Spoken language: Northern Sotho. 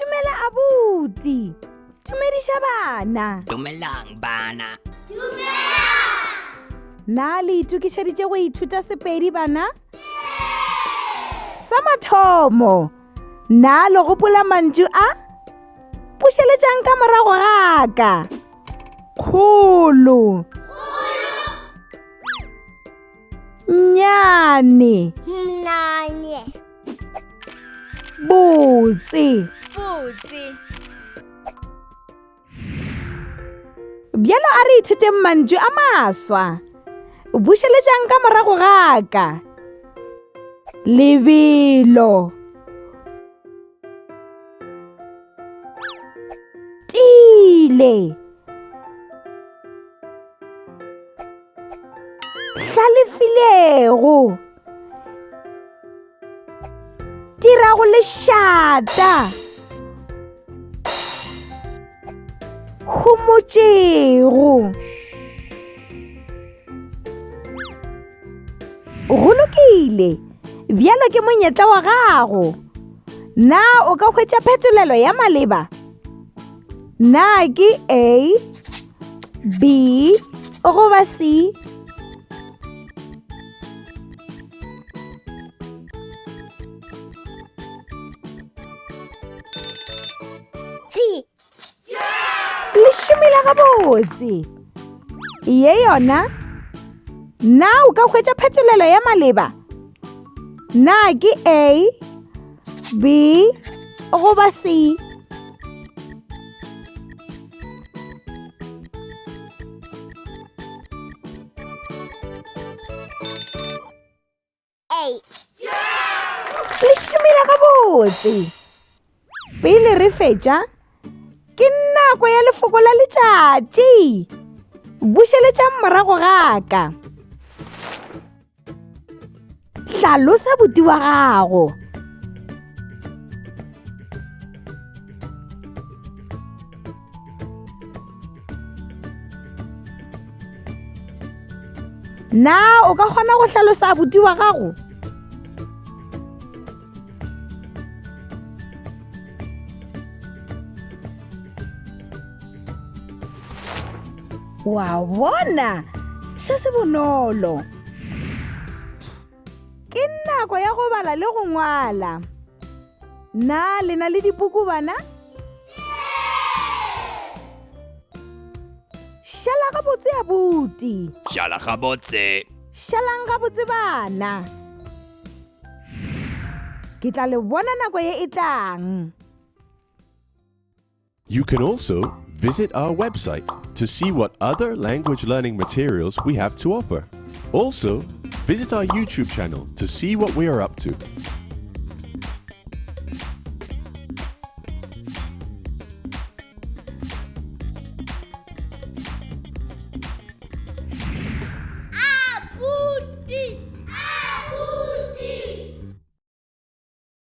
Dumela abuti. Dumediša bana. Dumelang bana. Na le itokišeditše go ithuta Sepedi bana? Sa mathomo, na le gopola mantšu a? Bušeletšang ka morago ga ka. Kgolo. Nnyane. Nnyane. Botse. Botse. Bjalo a re ithuteng mantšu a maswa. Bušeletšang ka morago ga ka. Lebelo. Tiile. Hlalefilego. Dirago lešata. Homotšego. Go lokile. Bjalo ke monyetla wa gago. Na o ka hwetša phetolelo ya maleba? Na ke A, B goba C? C. Le šomile gabotse. Ye yona? Na o ka hwetša phetolelo ya maleba? Na ke A, B goba C? A. Le šomile gabotse. Pele re fetša, ke nako ya lefoko la letšatši. Bušeletšang morago ga ka. Hlalosa buti wa gago. Na o ka kgona go hlalosa abuti wa gago? Wa bona, se se bonolo. Ke nako ya go bala le go ngwala. Na le na le dipuku bana? Šala gabotse abuti. Šala gabotse. Šalang gabotse bana. Ke tla le bona nako ye e tlang. You can also visit our website to see what other language learning materials we have to offer. Also, visit our YouTube channel to see what we are up to.